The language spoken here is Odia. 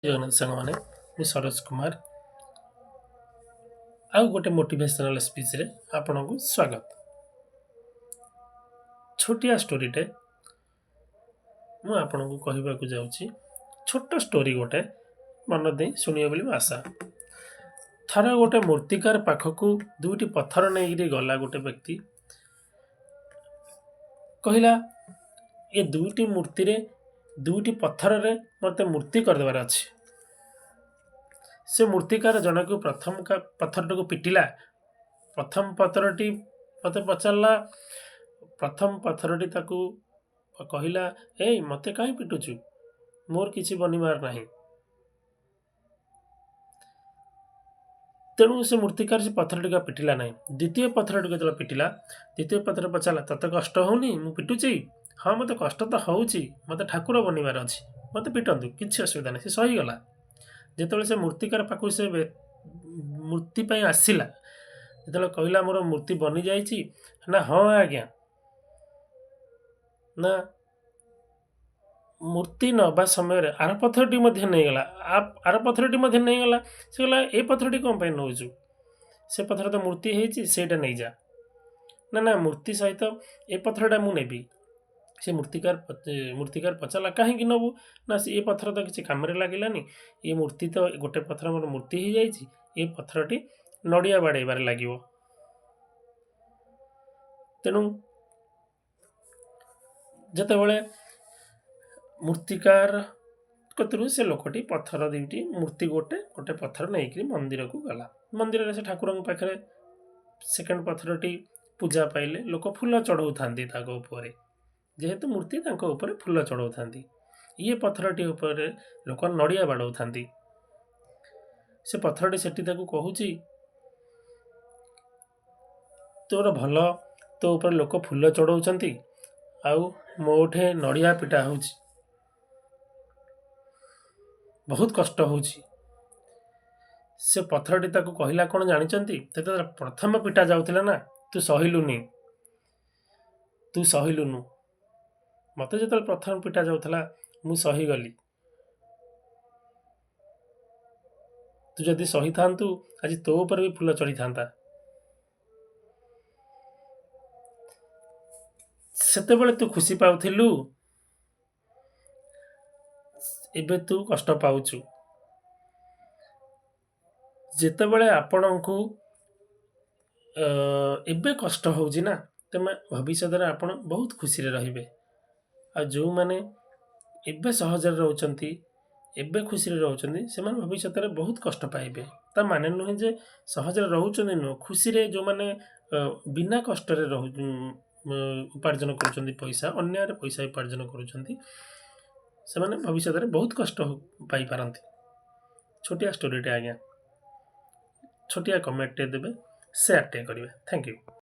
ଜଗନ୍ନାଥ ସାଙ୍ଗମାନେ, ମୁଁ ସରୋଜ କୁମାର। ଆଉ ଗୋଟେ ମୋଟିଭେସନାଲ୍ ସ୍ପିଚ୍ରେ ଆପଣଙ୍କୁ ସ୍ୱାଗତ। ଛୋଟିଆ ଷ୍ଟୋରିଟେ ମୁଁ ଆପଣଙ୍କୁ କହିବାକୁ ଯାଉଛି। ଛୋଟ ଷ୍ଟୋରି ଗୋଟେ, ମନ ଦେଇ ଶୁଣିବେ ବୋଲି ମୋ ଆଶା। ଥରେ ଗୋଟେ ମୂର୍ତ୍ତିକାର ପାଖକୁ ଦୁଇଟି ପଥର ନେଇକିରି ଗଲା ଗୋଟେ ବ୍ୟକ୍ତି। କହିଲା, ଏ ଦୁଇଟି ମୂର୍ତ୍ତିରେ, ଦୁଇଟି ପଥରରେ ମୋତେ ମୂର୍ତ୍ତି କରିଦେବାର ଅଛି। ସେ ମୂର୍ତ୍ତିକାର ଜଣକୁ ପ୍ରଥମ ପଥରଟିକୁ ପିଟିଲା। ପ୍ରଥମ ପଥରଟି ମୋତେ ପଚାରିଲା, ପ୍ରଥମ ପଥରଟି ତାକୁ କହିଲା, "ଏଇ, ମୋତେ କାହିଁ ପିଟୁଛୁ? ମୋର କିଛି ବନିବାର ନାହିଁ।" ତେଣୁ ସେ ମୂର୍ତ୍ତିକାର ସେ ପଥରଟିକୁ ପିଟିଲା ନାହିଁ। ଦ୍ୱିତୀୟ ପଥରଟିକୁ ଯେତେବେଳେ ପିଟିଲା, ଦ୍ୱିତୀୟ ପଥର ପଚାରିଲା, "ତତେ କଷ୍ଟ ହେଉନି ମୁଁ ପିଟୁଛି?" "ହଁ, ମୋତେ କଷ୍ଟ ତ ହେଉଛି। ମୋତେ ଠାକୁର ବନିବାର ଅଛି, ମୋତେ ପିଟନ୍ତୁ, କିଛି ଅସୁବିଧା ନାହିଁ।" ସେ ସହିଗଲା। ଯେତେବେଳେ ସେ ମୂର୍ତ୍ତିକାର ପାଖକୁ ସେ ମୂର୍ତ୍ତି ପାଇଁ ଆସିଲା, ଯେତେବେଳେ କହିଲା, "ମୋର ମୂର୍ତ୍ତି ବନିଯାଇଛି?" ନା, "ହଁ ଆଜ୍ଞା।" ନା, ମୂର୍ତ୍ତି ନେବା ସମୟରେ ଆର ପଥରଟି ମଧ୍ୟ ନେଇଗଲା। ଆର ପଥରଟି ମଧ୍ୟ ନେଇଗଲା। ସେ କହିଲା, "ଏ ପଥରଟି କ'ଣ ପାଇଁ ନେଉଛୁ? ସେ ପଥର ତ ମୂର୍ତ୍ତି ହେଇଛି, ସେଇଟା ନେଇଯା।" ନା ନା, ମୂର୍ତ୍ତି ସହିତ ଏ ପଥରଟା ମୁଁ ନେବି।" ସେ ମୂର୍ତ୍ତିକାର ପଚାରିଲା, "କାହିଁକି ନେବୁ?" ନା, ସେ ଏ ପଥର ତ କିଛି କାମରେ ଲାଗିଲାନି। ଏ ମୂର୍ତ୍ତି ତ ଗୋଟେ ପଥର ମୋର ମୂର୍ତ୍ତି ହେଇଯାଇଛି, ଏ ପଥରଟି ନଡ଼ିଆ ବାଡ଼େଇବାରେ ଲାଗିବ। ତେଣୁ ଯେତେବେଳେ ମୂର୍ତ୍ତିକାର କତିରୁ ସେ ଲୋକଟି ପଥର ଦୁଇଟି, ମୂର୍ତ୍ତି ଗୋଟେ ଗୋଟେ ପଥର ନେଇକରି ମନ୍ଦିରକୁ ଗଲା। ମନ୍ଦିରରେ ସେ ଠାକୁରଙ୍କ ପାଖରେ ସେକେଣ୍ଡ ପଥରଟି ପୂଜା ପାଇଲେ। ଲୋକ ଫୁଲ ଚଢ଼ଉଥାନ୍ତି ତାଙ୍କ ଉପରେ। ଯେହେତୁ ମୂର୍ତ୍ତି, ତାଙ୍କ ଉପରେ ଫୁଲ ଚଢ଼ଉଥାନ୍ତି। ଇଏ ପଥରଟି ଉପରେ ଲୋକ ନଡ଼ିଆ ବାଡ଼ଉଥାନ୍ତି। ସେ ପଥରଟି ସେଠି ତାକୁ କହୁଛି, "ତୋର ଭଲ, ତୋ ଉପରେ ଲୋକ ଫୁଲ ଚଢ଼ଉଛନ୍ତି ଆଉ ମୋଠେ ନଡ଼ିଆ ପିଟା ହେଉଛି, ବହୁତ କଷ୍ଟ ହେଉଛି।" ସେ ପଥରଟି ତାକୁ କହିଲା କ'ଣ ଜାଣିଛନ୍ତି? ଯେତେବେଳେ ପ୍ରଥମ ପିଟା ଯାଉଥିଲା ନା, "ତୁ ସହିଲୁନି, ତୁ ସହିଲୁନୁ। ମୋତେ ଯେତେବେଳେ ପ୍ରଥମ ପିଟା ଯାଉଥିଲା, ମୁଁ ସହିଗଲି। ତୁ ଯଦି ସହିଥାନ୍ତୁ, ଆଜି ତୋ ଉପରେ ବି ଫୁଲ ଚଢ଼ିଥାନ୍ତା। ସେତେବେଳେ ତୁ ଖୁସି ପାଉଥିଲୁ, ଏବେ ତୁ କଷ୍ଟ ପାଉଛୁ।" ଯେତେବେଳେ ଆପଣଙ୍କୁ ଏବେ କଷ୍ଟ ହେଉଛି ନା, ତେବେ ଭବିଷ୍ୟତରେ ଆପଣ ବହୁତ ଖୁସିରେ ରହିବେ। ଆଉ ଯେଉଁମାନେ ଏବେ ସହଜରେ ରହୁଛନ୍ତି, ଏବେ ଖୁସିରେ ରହୁଛନ୍ତି, ସେମାନେ ଭବିଷ୍ୟତରେ ବହୁତ କଷ୍ଟ ପାଇବେ। ତା ମାନେ ନୁହେଁ ଯେ ସହଜରେ ରହୁଛନ୍ତି ନୁହଁ, ଖୁସିରେ ଯେଉଁମାନେ ବିନା କଷ୍ଟରେ ରହୁ ଉପାର୍ଜନ କରୁଛନ୍ତି ପଇସା, ଅନ୍ୟାୟରେ ପଇସା ଉପାର୍ଜନ କରୁଛନ୍ତି, ସେମାନେ ଭବିଷ୍ୟତରେ ବହୁତ କଷ୍ଟ ପାଇପାରନ୍ତି। ଛୋଟିଆ ଷ୍ଟୋରିଟେ ଆଜ୍ଞା। ଛୋଟିଆ କମେଣ୍ଟଟେ ଦେବେ, ସେୟାରଟେ କରିବେ। Thank you.